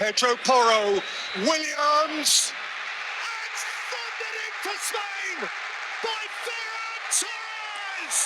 Pedro Porro, Williams, and thundered in for Spain by Ferran Torres!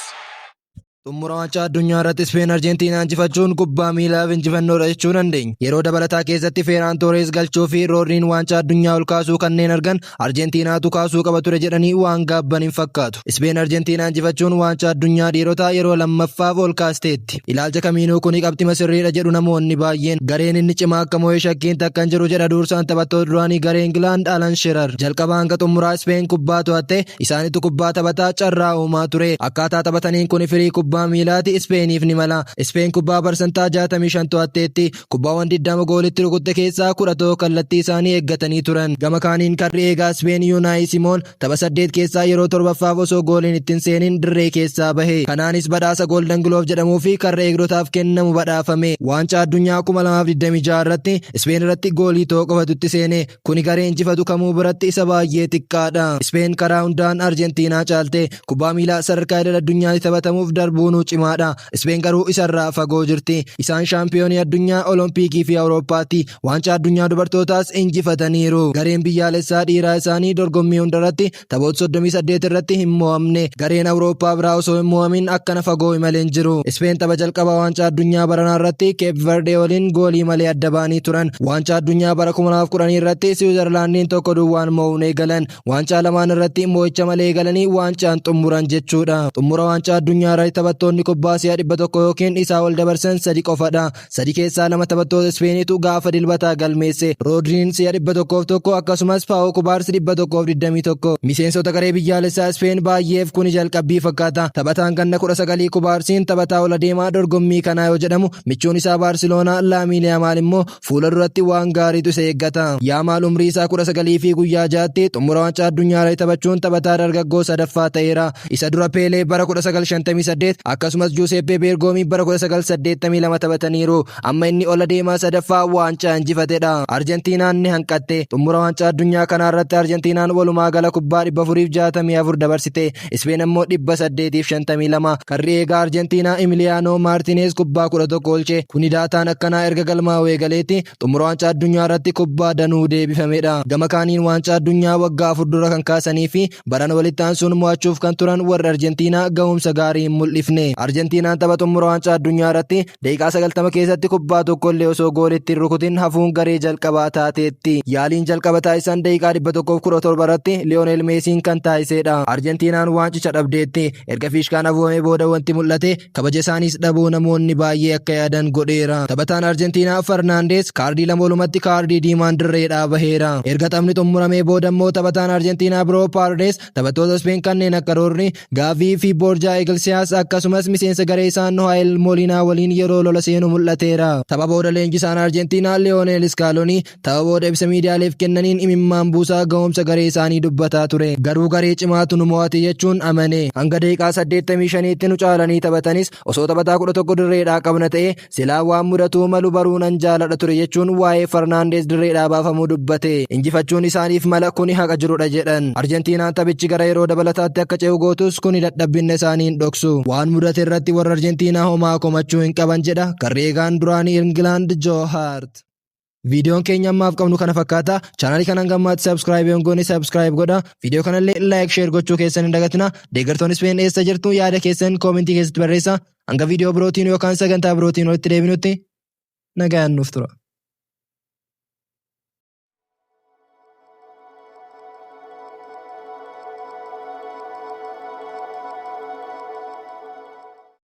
Xumura Waancaa Addunyaa irratti Ispeen Arjentiinaa injifachuun kubbaa miilaaf injifannoodha jechuu dandeenya. Yeroo dabalataa keessatti Feeraan Toores galchuu fi Roodriin Waancaa Addunyaa ol kaasuu kanneen argan Arjentiinaatu kaasuu qaba ture jedhanii waan gaabban hin fakkaatu. Ispeen Arjentiinaa injifachuun Waancaa Addunyaa dhiirotaa yeroo lammaffaaf ol kaasteetti. Ilaalcha kamiinuu kuni qabxima sirriidha jedhu namoonni baay'een. Gareen inni cimaa akka mo'ee shakkiin takka hin jiru jedha dursaan taphattoota duraanii garee Ingilaand Alan Shearer. Jalqaba hanga xumuraa Ispeen kubbaa to'atte, isaanitu kubbaa taphataa carraa uumaa ture. Akkaataa taphataniin kuni firii kubbaa miilaati Ispeeniif ni mala. Ispeen kubbaa parsantaa 65 to'atteetti. Kubbaawwan 20 goolitti rukutte keessaa 11 kallattii isaanii eeggatanii turan. Gama kaaniin karri eegaa Ispeen Yuunaayi Simoon tapha saddeet keessaa yeroo torbaffaaf osoo gooliin itti hin seenin dirree keessaa bahe. Kanaanis badhaasa Golden Glove jedhamuu fi karra eegdotaaf kennamu badhaafame. Waancaa Addunyaa 2026 irratti Ispeen irratti goolii tokko qofatu itti seene. Kuni garee injifatu kamuu biratti isa baay'ee xiqqaadha. Ispeen karaa hundaan Arjentiinaa caalte. Kubbaa miilaa sadarkaa idil addunyaatti taphatamuuf darbuunuu cimaadha. Ispeen garuu isarraa fagoo jirti. Isaan shaampiyoonii addunyaa, Olompikii fi Awurooppaatti. Waancaa Addunyaa dubartootaas injifataniiru. Gareen biyyaalessaa dhiiraa isaanii dorgommii hundarratti taphoota 38 irratti hin mo'amne. Gareen Awurooppaa biraa osoo hin mo'amin akkana fagoo imalee hin jiru. Ispeen tapha jalqabaa Waancaa Addunyaa baranaa irratti Keep Verdee waliin goolii malee adda ba'anii turan. Waancaa Addunyaa bara 2010 irratti Siwiizerlaandiin tokko duwwaan mo'uun eegalan. Waancaa lamaan irratti mo'icha malee eegalanii waancaan xumuran jechuudha. Xumura Waancaa Addunyaa irratti taphattoonni kubbaa si'a 100 yookiin isaa ol dabarsan sadi qofadha. Sadi keessaa lama taphattoota Ispeeniitu gaafa Dilbataa galmeesse. Roodriin si'a 101 akkasumas Paawoo Kubaarsi 121. Miseensota garee biyyaalessaa Ispeen baay'eef kuni jalqabbii fakkaata. Taphataan ganna 19 Kubaarsiin taphataa ol adeemaa dorgommii kanaa yoo jedhamu, michuun isaa Baarsiloonaa Laamiin Yaamaal immoo fuula duratti waan gaariitu isa eeggata. Yaamaal umrii isaa 19 fi guyyaa ja'atti xumura Waancaa Addunyaa irratti taphachuun taphataa dargaggoo sadaffaa ta'eera. Isa dura Peelee bara 1958 akkasumas Juuseeppee Beergoomii bara 1982 taphataniiru. Amma inni ol adeemaa sadaffaa waancaa injifatedha. Arjentiinaan ni hanqatte. Xumura Waancaa Addunyaa kanaa irratti Arjentiinaan walumaa gala kubbaa 464 dabarsite. Ispeen ammoo 852. Karri eegaa Arjentiinaa Emiliyaanoo Maartineez kubbaa 11 oolche. Kuni daataan akkanaa erga galmaa'uu eegaleetti xumura Waancaa Addunyaa irratti kubbaa danuu deebifamedha. Gama kaaniin Waancaa Addunyaa waggaa 4 dura kan kaasanii fi barana walitti aansuun mo'achuuf kan turan warri Arjentiinaa gahumsa gaarii hin mul'ifne. Arjentiinaan tapha xumura Waancaa Addunyaa irratti daqiiqaa 90 keessatti kubbaa tokkollee osoo goolitti hin rukutin hafuun garee jalqabaa taateetti. Yaaliin jalqaba taasisan daqiiqaa 117 irratti Liyoonel Meesiin kan taasisedha. Arjentiinaan waancicha dhabdeetti. Erga fiishkaan afuufamee booda wanti mul'ate kabaja isaaniis dhabuu namoonni baay'ee akka yaadan godheera. Taphataan Arjentiinaa Farnaandees kaardii lama walumatti kaardii diimaan dirreedhaa baheera. Erga taphni xumuramee booda immoo taphataan Arjentiinaa biroo Paardees taphattoota Ispeen kanneen akka Roorri, Gaavii fi Boorjaa Iglesiyaas akkasumas miseensa garee isaa Nohaayil Mooliinaa waliin yeroo lola seenu mul'ateera. Tapha booda leenjisaan Arjentiinaa Liyooneel Iskaalonii Tapha booda ibsa miidiyaaleef kennaniin imimmaan buusaa gahumsa garee isaanii dubbataa ture. Garuu garee cimaatu nu mo'ate jechuun amane. Hanga daqiiqaa 85tti nu caalanii taphatanis osoo taphataa 11 dirreedhaa qabna ta'ee silaa waan mudatuu malu baruu nan jaaladha ture jechuun waa'ee Farnaandeez dirreedhaa baafamuu dubbate. Injifachuun isaaniif mala, kuni haqa jirudha jedhan. Arjentiinaan taphichi gara yeroo dabalataatti akka ce'u gootus kuni dadhabbinna isaanii hin dhoksu. Waan mudate irratti warra Arjentiinaa homaa komachuu hin qaban jedha karri eegaan duraanii Ingilaand Joo Haart. Viidiyoon keenya ammaaf qabnu kana fakkaata. Chaanaalii kana hanga ammaatti subscribe yoo hin goone subscribe godha. Viidiyoo kanallee like, share gochuu keessan hin dagatina. Deeggartoonni Speen eessa jirtu? Yaada keessan koomentii keessatti barreessa. Hanga viidiyoo birootiin yookaan sagantaa birootiin walitti deebinutti nagayaan nuuf tura.